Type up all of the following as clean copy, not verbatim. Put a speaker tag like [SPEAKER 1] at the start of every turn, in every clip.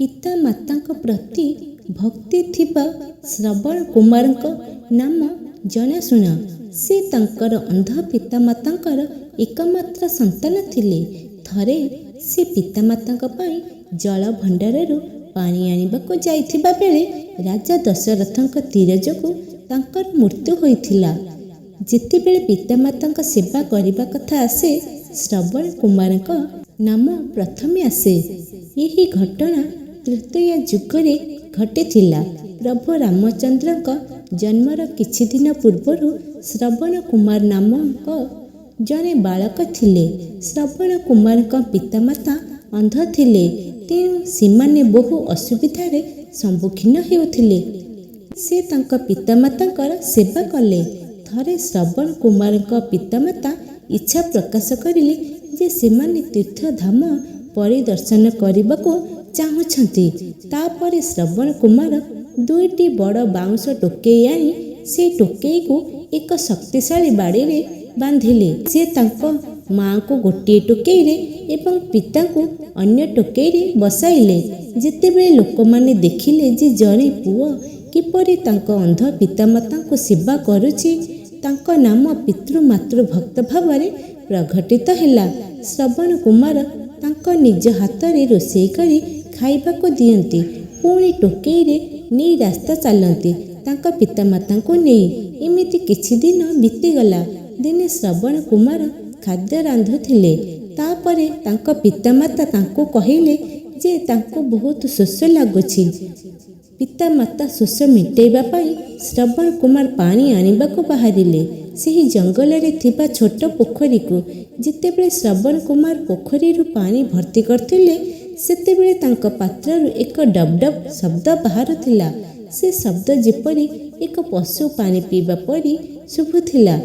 [SPEAKER 1] ପିତାମାତାଙ୍କ ପ୍ରତି ଭକ୍ତି ଥିବା ଶ୍ରବଣ କୁମାରଙ୍କ ନାମ ଜଣାଶୁଣା। ସେ ତାଙ୍କର ଅନ୍ଧ ପିତାମାତାଙ୍କର ଏକମାତ୍ର ସନ୍ତାନ ଥିଲେ। ଥରେ ସେ ପିତାମାତାଙ୍କ ପାଇଁ ଜଳଭଣ୍ଡାରରୁ ପାଣି ଆଣିବାକୁ ଯାଇଥିବା ବେଳେ ରାଜା ଦଶରଥଙ୍କ ତୀର ଯୋଗୁଁ ତାଙ୍କର ମୃତ୍ୟୁ ହୋଇଥିଲା। ଯେତେବେଳେ ପିତାମାତାଙ୍କ ସେବା କରିବା କଥା ଆସେ, ଶ୍ରବଣ କୁମାରଙ୍କ ନାମ ପ୍ରଥମେ ଆସେ। ଏହି ଘଟଣା ତ୍ରେତୟା ଯୁଗରେ ଘଟିଥିଲା। ପ୍ରଭୁ ରାମଚନ୍ଦ୍ରଙ୍କ ଜନ୍ମର କିଛି ଦିନ ପୂର୍ବରୁ ଶ୍ରବଣ କୁମାର ନାମକ ଜଣେ ବାଳକ ଥିଲେ। ଶ୍ରବଣ କୁମାରଙ୍କ ପିତାମାତା ଅନ୍ଧ ଥିଲେ, ତେଣୁ ସେମାନେ ବହୁ ଅସୁବିଧାରେ ସମ୍ମୁଖୀନ ହେଉଥିଲେ। ସେ ତାଙ୍କ ପିତାମାତାଙ୍କର ସେବା କଲେ। ଥରେ ଶ୍ରବଣ କୁମାରଙ୍କ ପିତାମାତା ଇଚ୍ଛା ପ୍ରକାଶ କରିଲେ ଯେ ସେମାନେ ତୀର୍ଥଧାମ ପରିଦର୍ଶନ କରିବାକୁ ଚାହୁଁଛନ୍ତି। ତାପରେ ଶ୍ରବଣ କୁମାର ଦୁଇଟି ବଡ଼ ବାଉଁଶ ଟୋକେଇ ଆଣି ସେହି ଟୋକେଇକୁ ଏକ ଶକ୍ତିଶାଳୀ ବାଡ଼ିରେ ବାନ୍ଧିଲେ। ସେ ତାଙ୍କ ମାଆଙ୍କୁ ଗୋଟିଏ ଟୋକେଇରେ ଏବଂ ପିତାଙ୍କୁ ଅନ୍ୟ ଟୋକେଇରେ ବସାଇଲେ। ଯେତେବେଳେ ଲୋକମାନେ ଦେଖିଲେ ଯେ ଜଣେ ପୁଅ କିପରି ତାଙ୍କ ଅନ୍ଧ ପିତାମାତାଙ୍କୁ ସେବା କରୁଛି, ତାଙ୍କ ନାମ ପିତୃମାତୃଭକ୍ତ ଭାବରେ ପ୍ରଘଟିତ ହେଲା। ଶ୍ରବଣ କୁମାର ତାଙ୍କ ନିଜ ହାତରେ ରୋଷେଇ କରି ଖାଇବାକୁ ଦିଅନ୍ତି, ପୁଣି ଟୋକେଇରେ ନେଇ ରାସ୍ତା ଚାଲନ୍ତି ତାଙ୍କ ପିତାମାତାଙ୍କୁ ନେଇ। ଏମିତି କିଛି ଦିନ ବିତିଗଲା। ଦିନେ ଶ୍ରବଣ କୁମାର ଖାଦ୍ୟ ରାନ୍ଧୁଥିଲେ। ତାପରେ ତାଙ୍କ ପିତାମାତା ତାଙ୍କୁ କହିଲେ ଯେ ତାଙ୍କୁ ବହୁତ ଶୋଷ ଲାଗୁଛି। ପିତାମାତା ଶୋଷ ମେଣ୍ଟାଇବା ପାଇଁ ଶ୍ରବଣ କୁମାର ପାଣି ଆଣିବାକୁ ବାହାରିଲେ ସେହି ଜଙ୍ଗଲରେ ଥିବା ଛୋଟ ପୋଖରୀକୁ। ଯେତେବେଳେ ଶ୍ରବଣ କୁମାର ପୋଖରୀରୁ ପାଣି ଭର୍ତ୍ତି କରୁଥିଲେ, ସେତେବେଳେ ତାଙ୍କ ପାତ୍ରରୁ ଏକ ଡବ୍ ଡବ୍ ଶବ୍ଦ ବାହାରୁଥିଲା। ସେ ଶବ୍ଦ ଯେପରି ଏକ ପଶୁ ପାଣି ପିଇବା ପରି ଶୁଭୁଥିଲା।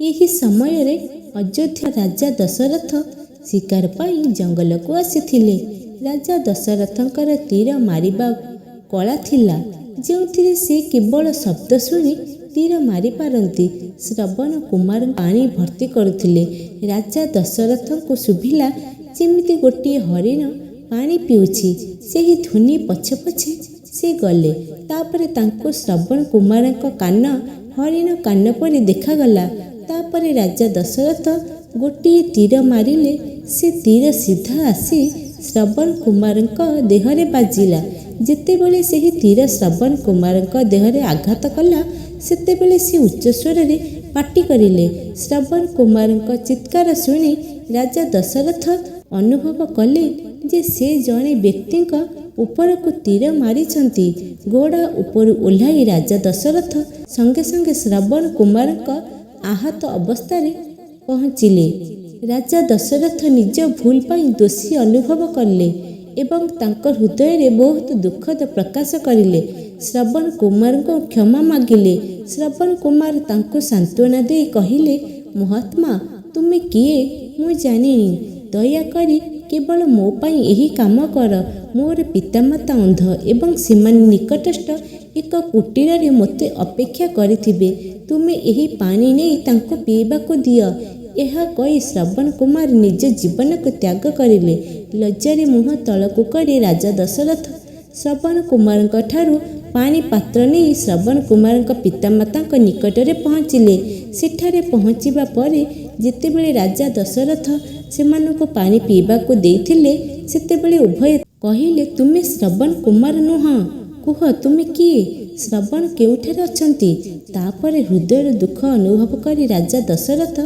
[SPEAKER 1] ଏହି ସମୟରେ ଅଯୋଧ୍ୟା ରାଜା ଦଶରଥ ଶିକାର ପାଇଁ ଜଙ୍ଗଲକୁ ଆସିଥିଲେ। ରାଜା ଦଶରଥଙ୍କର ତୀର ମାରିବା କଳା ଥିଲା, ଯେଉଁଥିରେ ସେ କେବଳ ଶବ୍ଦ ଶୁଣି ତୀର ମାରିପାରନ୍ତି। ଶ୍ରବଣ କୁମାର ପାଣି ଭର୍ତ୍ତି କରୁଥିଲେ। ରାଜା ଦଶରଥଙ୍କୁ ଶୁଭିଲା ଯେମିତି ଗୋଟିଏ ହରିଣ ପାଣି ପିଉଛି। ସେହି ଧ୍ୱନି ପଛେ ପଛେ ସେ ଗଲେ। ତାପରେ ତାଙ୍କୁ ଶ୍ରବଣ କୁମାରଙ୍କ କାନ ହରିଣ କାନ ପରି ଦେଖାଗଲା। ତାପରେ ରାଜା ଦଶରଥ ଗୋଟିଏ ତୀର ମାରିଲେ। ସେ ତୀର ସିଧା ଆସି ଶ୍ରବଣ କୁମାରଙ୍କ ଦେହରେ ବାଜିଲା। ଯେତେବେଳେ ସେହି ତୀର ଶ୍ରବଣ କୁମାରଙ୍କ ଦେହରେ ଆଘାତ କଲା, ସେତେବେଳେ ସେ ଉଚ୍ଚସ୍ୱରରେ ପାଟି କରିଲେ। ଶ୍ରବଣ କୁମାରଙ୍କ ଚିତ୍କାର ଶୁଣି ରାଜା ଦଶରଥ ଅନୁଭବ କଲେ ଯେ ସେ ଜଣେ ବ୍ୟକ୍ତିଙ୍କ ଉପରକୁ ତୀର ମାରିଛନ୍ତି। ଘୋଡ଼ା ଉପରୁ ଓହ୍ଲାଇ ରାଜା ଦଶରଥ ସଙ୍ଗେ ସଙ୍ଗେ ଶ୍ରବଣ କୁମାରଙ୍କ ଆହତ ଅବସ୍ଥାରେ ପହଞ୍ଚିଲେ। ରାଜା ଦଶରଥ ନିଜ ଭୁଲ ପାଇଁ ଦୋଷୀ ଅନୁଭବ କଲେ ଏବଂ ତାଙ୍କ ହୃଦୟରେ ବହୁତ ଦୁଃଖଦ ପ୍ରକାଶ କରିଲେ। ଶ୍ରବଣ କୁମାରଙ୍କୁ କ୍ଷମା ମାଗିଲେ। ଶ୍ରବଣ କୁମାର ତାଙ୍କୁ ସାନ୍ତ୍ୱନା ଦେଇ କହିଲେ, ମହାତ୍ମା, ତୁମେ କିଏ ମୁଁ ଜାଣିନି। ଦୟାକରି କେବଳ ମୋ ପାଇଁ ଏହି କାମ କର। ମୋର ପିତାମାତା ଅନ୍ଧ ଏବଂ ସେମାନେ ନିକଟସ୍ଥ ଏକ କୁଟୀରରେ ମୋତେ ଅପେକ୍ଷା କରିଥିବେ। ତୁମେ ଏହି ପାଣି ନେଇ ତାଙ୍କୁ ପିଇବାକୁ ଦିଅ। ଏହା କହି ଶ୍ରବଣ କୁମାର ନିଜ ଜୀବନକୁ ତ୍ୟାଗ କରିଲେ। ଲଜ୍ଜାରେ ମୁହଁ ତଳକୁ କରି ରାଜା ଦଶରଥ ଶ୍ରବଣ କୁମାରଙ୍କଠାରୁ ପାଣି ପାତ୍ର ନେଇ ଶ୍ରବଣ କୁମାରଙ୍କ ପିତାମାତାଙ୍କ ନିକଟରେ ପହଞ୍ଚିଲେ। ସେଠାରେ ପହଞ୍ଚିବା ପରେ ଯେତେବେଳେ ରାଜା ଦଶରଥ ସେମାନଙ୍କୁ ପାଣି ପିଇବାକୁ ଦେଇଥିଲେ, ସେତେବେଳେ ଉଭୟେ କହିଲେ, ତୁମେ ଶ୍ରବଣ କୁମାର ନୁହଁ, କୁହ ତୁମେ କିଏ? ଶ୍ରବଣ କେଉଁଠାରେ ଅଛନ୍ତି? ତାପରେ ହୃଦୟରୁ ଦୁଃଖ ଅନୁଭବ କରି ରାଜା ଦଶରଥ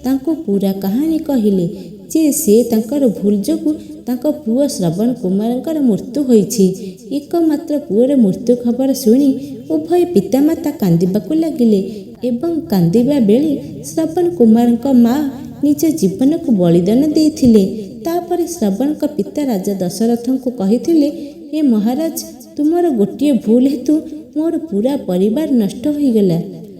[SPEAKER 1] ତାଙ୍କୁ ପୂରା କାହାଣୀ କହିଲେ ଯେ ସେ ତାଙ୍କର ଭୁଲ ଯୋଗୁଁ ତାଙ୍କ ପୁଅ ଶ୍ରବଣ କୁମାରଙ୍କର ମୃତ୍ୟୁ ହୋଇଛି। ଏକମାତ୍ର ପୁଅର ମୃତ୍ୟୁ ଖବର ଶୁଣି ଉଭୟ ପିତାମାତା କାନ୍ଦିବାକୁ ଲାଗିଲେ ଏବଂ କାନ୍ଦିବା ବେଳେ ଶ୍ରବଣ କୁମାରଙ୍କ ମା ନିଜ ଜୀବନକୁ ବଳିଦାନ ଦେଇଥିଲେ। ତାପରେ ଶ୍ରବଣଙ୍କ ପିତା ରାଜା ଦଶରଥଙ୍କୁ କହିଥିଲେ, ହେ ମହାରାଜ, ତୁମର ଗୋଟିଏ ଭୁଲ ହେତୁ ମୋର ପୂରା ପରିବାର ନଷ୍ଟ ହୋଇଗଲା।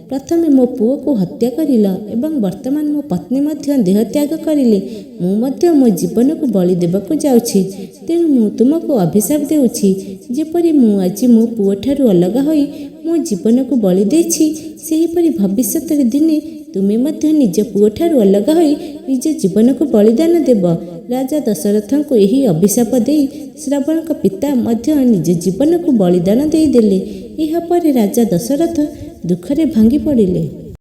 [SPEAKER 1] ପ୍ରଥମେ ମୋ ପୁଅକୁ ହତ୍ୟା କରିଲ ଏବଂ ବର୍ତ୍ତମାନ ମୋ ପତ୍ନୀ ମଧ୍ୟ ଦେହତ୍ୟାଗ କରିଲେ। ମୁଁ ମଧ୍ୟ ମୋ ଜୀବନକୁ ବଳି ଦେବାକୁ ଯାଉଛି। ତେଣୁ ମୁଁ ତୁମକୁ ଅଭିଶାପ ଦେଉଛି, ଯେପରି ମୁଁ ଆଜି ମୋ ପୁଅଠାରୁ ଅଲଗା ହୋଇ ମୋ ଜୀବନକୁ ବଳି ଦେଇଛି, ସେହିପରି ଭବିଷ୍ୟତରେ ଦିନେ ତୁମେ ମଧ୍ୟ ନିଜ ପୁଅଠାରୁ ଅଲଗା ହୋଇ ନିଜ ଜୀବନକୁ ବଳିଦାନ ଦେବ। ରାଜା ଦଶରଥଙ୍କୁ ଏହି ଅଭିଶାପ ଦେଇ ଶ୍ରବଣଙ୍କ ପିତା ମଧ୍ୟ ନିଜ ଜୀବନକୁ ବଳିଦାନ ଦେଇଦେଲେ। ଏହାପରେ ରାଜା ଦଶରଥ ଦୁଃଖରେ ଭାଙ୍ଗି ପଡ଼ିଲେ।